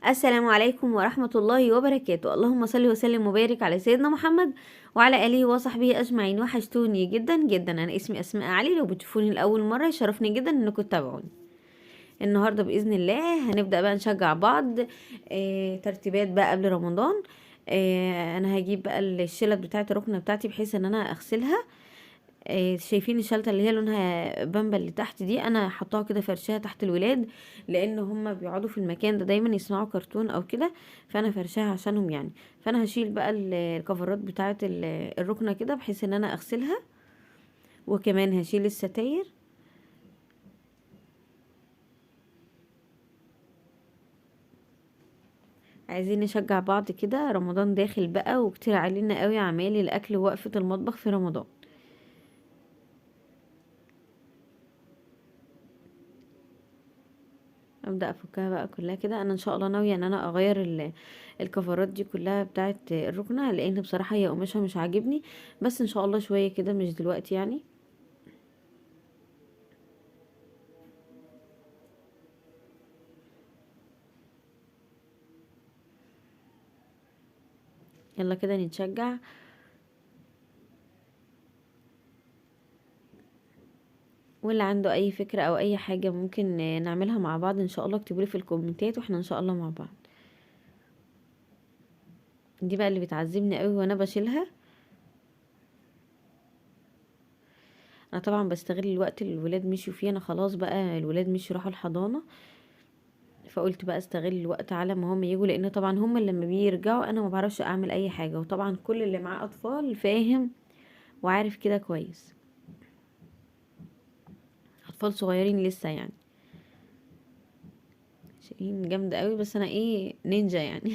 السلام عليكم ورحمة الله وبركاته. اللهم صل وسلم وبارك على سيدنا محمد وعلى آله وصحبه أجمعين. وحشتوني جدا جدا. أنا اسمي أسماء علي، لو بتشوفوني لأول مرة يشرفني جدا إنكم تتابعوني. النهاردة بإذن الله هنبدأ بقى نشجع بعض، ترتيبات بقى قبل رمضان. أنا هجيب بقى الشلت بتاعة الركنة بتاعتي بحيث إن أنا أغسلها. شايفين الشلتة اللي هي لونها بامبا اللي تحت دي، انا حطاها كده فرشاها تحت الولاد، لان هما بيقعدوا في المكان ده دايما يسمعوا كرتون او كده، فانا فرشاها عشانهم يعني. فانا هشيل بقى الكفرات بتاعه الركنه كده بحيث ان انا اغسلها، وكمان هشيل الستاير. عايزين نشجع بعض كده، رمضان داخل بقى وكتير علينا قوي عمالي الاكل ووقفه المطبخ في رمضان. ابدا افكها بقى كلها كده. انا ان شاء الله ناوية ان انا اغير الكفرات دي كلها بتاعه الركنه، لان بصراحة هي قماشها مش عاجبني، بس ان شاء الله شوية كده مش دلوقتي يعني. يلا كده نتشجع. واللي عنده اي فكرة او اي حاجة ممكن نعملها مع بعض ان شاء الله اكتبوا لي في الكومنتات، واحنا ان شاء الله مع بعض. دي بقى اللي بتعذبني قوي وانا بشيلها. انا طبعا بستغل الوقت اللي الولاد مشوا فيه، انا خلاص بقى الولاد مشوا راحوا الحضانة، فقلت بقى استغل الوقت على ما هم يجوا، لان طبعا هم لما بيرجعوا انا ما بعرفش اعمل اي حاجة، وطبعا كل اللي معاه اطفال فاهم وعارف كده كويس، اطفال صغيرين لسه يعني، شايلين جامد قوي، بس انا نينجا يعني.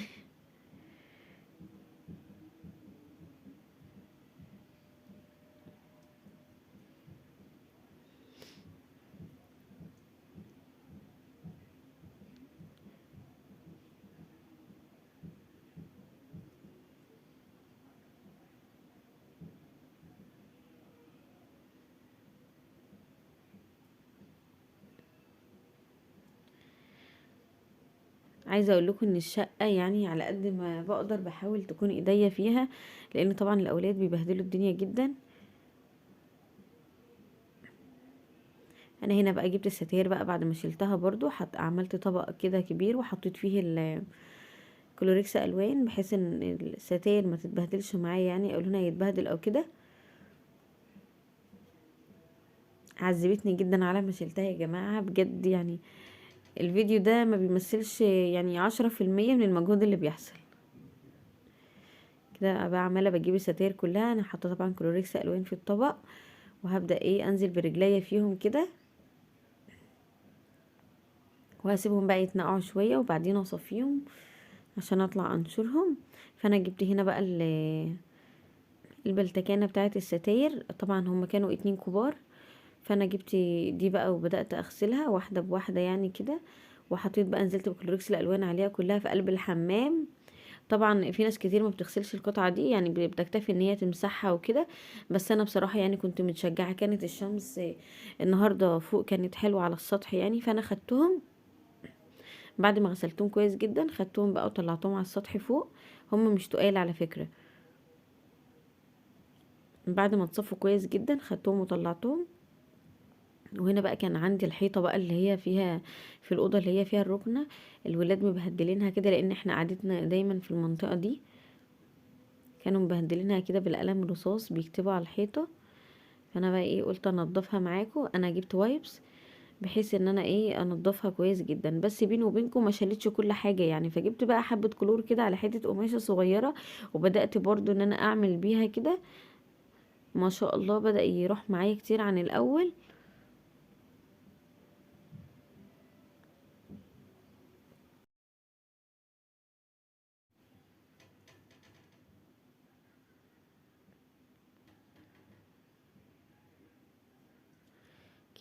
عايزه اقول لكم ان الشقة على قد ما بقدر بحاول تكون ايديا فيها، لان طبعا الاولاد بيبهدلوا الدنيا جدا. انا هنا بقى جبت الستاير بقى بعد ما شلتها برضو، عملت طبق كده كبير وحطيت فيه كلوريكس الوان، بحيث ان الستاير ما تتبهدلش معايا يعني، او لونها يتبهدل او كده. عذبتني جدا على ما شلتها يا جماعة بجد، الفيديو ده ما بيمثلش عشرة في المية من المجهود اللي بيحصل كده. بقى عماله بجيب الستاير كلها، انا حاطه طبعا كلوريكس الوان في الطبق، وهبدا انزل برجليا فيهم كده، وهسيبهم بقى يتنقعوا شوية وبعدين اصفيهم عشان اطلع انشرهم. فانا جبت هنا بقى البلتكانه بتاعه الستاير، طبعا هم كانوا 2 كبار، فانا جبت دي بقى وبدات اغسلها واحدة بواحدة كده، وحطيت بقى نزلت بكلوريكس الالوان عليها كلها في قلب الحمام. طبعا في ناس كتير ما بتغسلش القطعة دي، بتكتفي ان هي تمسحها وكده، بس انا بصراحة كنت متشجعه، كانت الشمس النهارده فوق كانت حلوة على السطح فانا خدتهم بعد ما غسلتهم كويس جدا، خدتهم بقى وطلعتهم على السطح فوق. هم مش تقال على فكرة، بعد ما اتصفوا كويس جدا خدتهم وطلعتهم. وهنا بقى كان عندي الحيطة بقى اللي هي فيها في الأوضة اللي هي فيها الركنة، الولاد مبهدلينها كده لأن احنا قعدتنا دايما في المنطقة دي، كانوا مبهدلينها كده بالقلم الرصاص بيكتبوا على الحيطة. فأنا بقى قلت انضفها معاكم. أنا جبت وايبس بحيث ان انا انضفها كويس جدا، بس بيني وبينكم ما شالتش كل حاجة فجبت بقى حبة كلور كده على حتة قماشة صغيرة، وبدأت برضو ان انا اعمل بيها كده. ما شاء الله بدأ يروح معايا كتير عن الاول.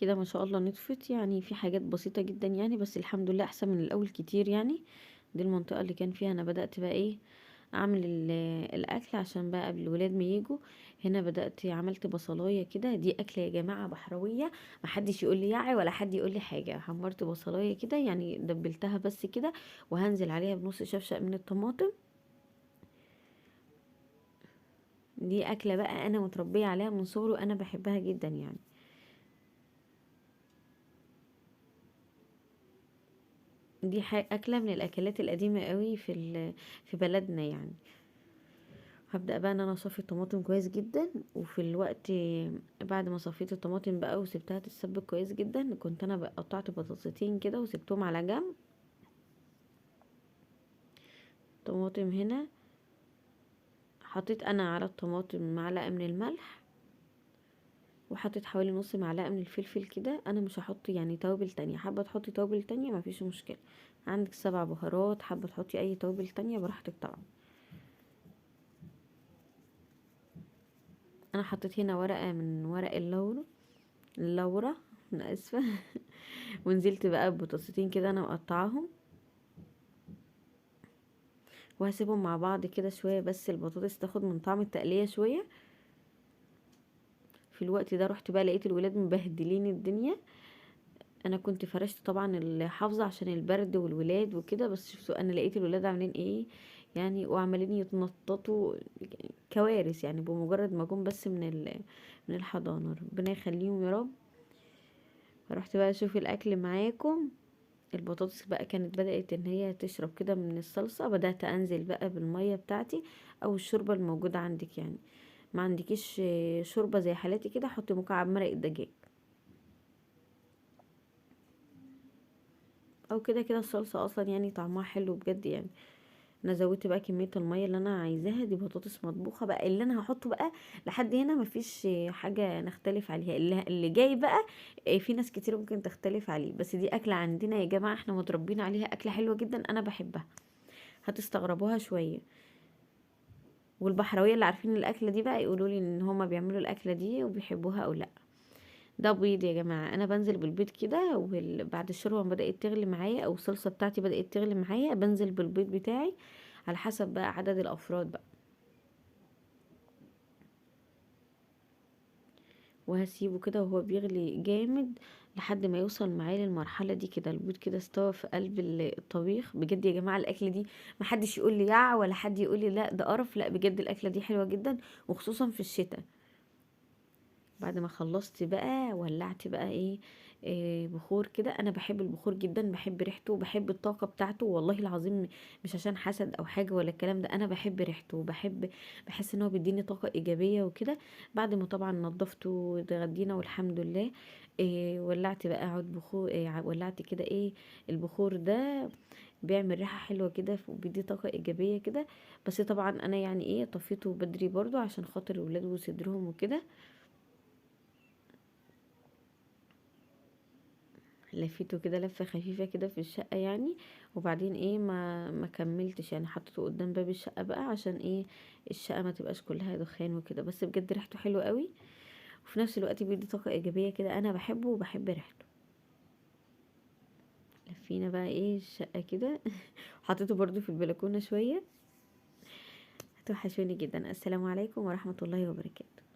كده ما شاء الله نطفت، في حاجات بسيطة جدا بس الحمد لله احسن من الاول كتير. دي المنطقة اللي كان فيها انا بدأت بقى اعمل الاكل عشان بقى قبل الولاد ما يجوا. هنا بدأت عملت بصلايه كده، دي اكله يا جماعة بحرويه، ما حدش يقول لي يعي ولا حد يقول لي حاجة. حمرت بصلايه كده يعني دبلتها بس كده، وهنزل عليها بنص شفشق من الطماطم. دي اكله بقى انا متربيه عليها من صغري وانا بحبها جدا يعني. دي اكله من الاكلات القديمة قوي في بلدنا يعني. هبدأ بقى ان انا اصفي الطماطم كويس جدا، وفي الوقت بعد ما صفيت الطماطم بقى وسبتها تتسبك كويس جدا، كنت انا بقى قطعت بطاطستين كده وسبتهم على جنب. طماطم هنا حطيت انا على الطماطم معلقة من الملح، وحطيت حوالي نص معلقة من الفلفل كده. انا مش هحط يعني توابل تانية، حابة تحطي توابل تانية مفيش مشكلة، عندك 7 بهارات، حابة تحطي اي توابل تانية براحتك طبعا. انا حطيت هنا ورقة من ورق اللورة، انا اسفة ونزلت بقى ببطاطستين كده انا مقطعاهم، وهسيبهم مع بعض كده شوية بس البطاطس تاخد من طعم التقلية شوية. في الوقت ده رحت بقى لقيت الولاد مبهدلين الدنيا. انا كنت فرشت طبعا الحافظة عشان البرد والولاد وكده، بس شفتوا انا لقيت الولاد عاملين ايه يعني، وعمالين يتنططوا كوارث يعني بمجرد ما جم بس من الحضانة. ربنا يخليهم يا رب. رحت بقى اشوف الاكل معاكم. البطاطس بقى كانت بدأت ان هي تشرب كده من الصلصة، بدأت انزل بقى بالمية بتاعتي او الشوربة الموجودة عندك يعني. ما عندكيش شوربة زي حالاتي كده، حطي مكعب مرق الدجاج او كده كده. الصلصة اصلا يعني طعمها حلو بجد يعني. انا زودت بقى كمية المية اللي انا عايزاها. دي بطاطس مطبوخة بقى اللي انا هحطه بقى لحد هنا مفيش حاجة نختلف عليها. اللي جاي بقى في ناس كتير ممكن تختلف عليه، بس دي اكلة عندنا يا جماعة احنا متربيين عليها، اكلة حلوة جدا انا بحبها، هتستغربوها شوية. والبحراوية اللي عارفين الاكلة دي بقى يقولوا لي ان هما بيعملوا الاكلة دي وبيحبوها او لا. ده بيض يا جماعة، انا بنزل بالبيض كده، وبعد الشوربة ما بدأت تغلي معايا او الصلصة بتاعتي بدأت تغلي معايا، بنزل بالبيض بتاعي على حسب بقى عدد الافراد بقى، وهسيبه كده وهو بيغلي جامد لحد ما يوصل معايا للمرحلة دي كده. البيض كده استوى في قلب الطبيخ. بجد يا جماعة الاكل دي ما حدش يقول لي يع ولا حد يقول لي لا ده قرف، لا بجد الاكلة دي حلوة جدا، وخصوصا في الشتاء. بعد ما خلصت بقى ولعت بقى إيه بخور كده. انا بحب البخور جدا، بحب ريحته وبحب الطاقة بتاعته، والله العظيم مش عشان حسد او حاجة ولا الكلام ده، انا بحب ريحته وبحب، بحس ان هو بيديني طاقة ايجابية وكده. بعد ما طبعا نظفته واتغدينا والحمد لله، ولعت بقى عود بخور، ولعت كده البخور ده بيعمل ريحه حلوة كده وبيدي طاقة ايجابية كده. بس طبعا انا يعني طفيته بدري برضو عشان خاطر الولاد وصدرهم وكده. لفيته كده لفه خفيفة كده في الشقة يعني، وبعدين ما كملتش يعني، حطيته قدام باب الشقة بقى عشان الشقة ما تبقاش كلها دخان وكده. بس بجد ريحته حلوة قوي، وفي نفس الوقت بيدي طاقة ايجابية كده، انا بحبه وبحب ريحته. لفينا بقى الشقة كده حطيته برضو في البلكونه شوية. هتوحشوني جدا. السلام عليكم ورحمة الله وبركاته.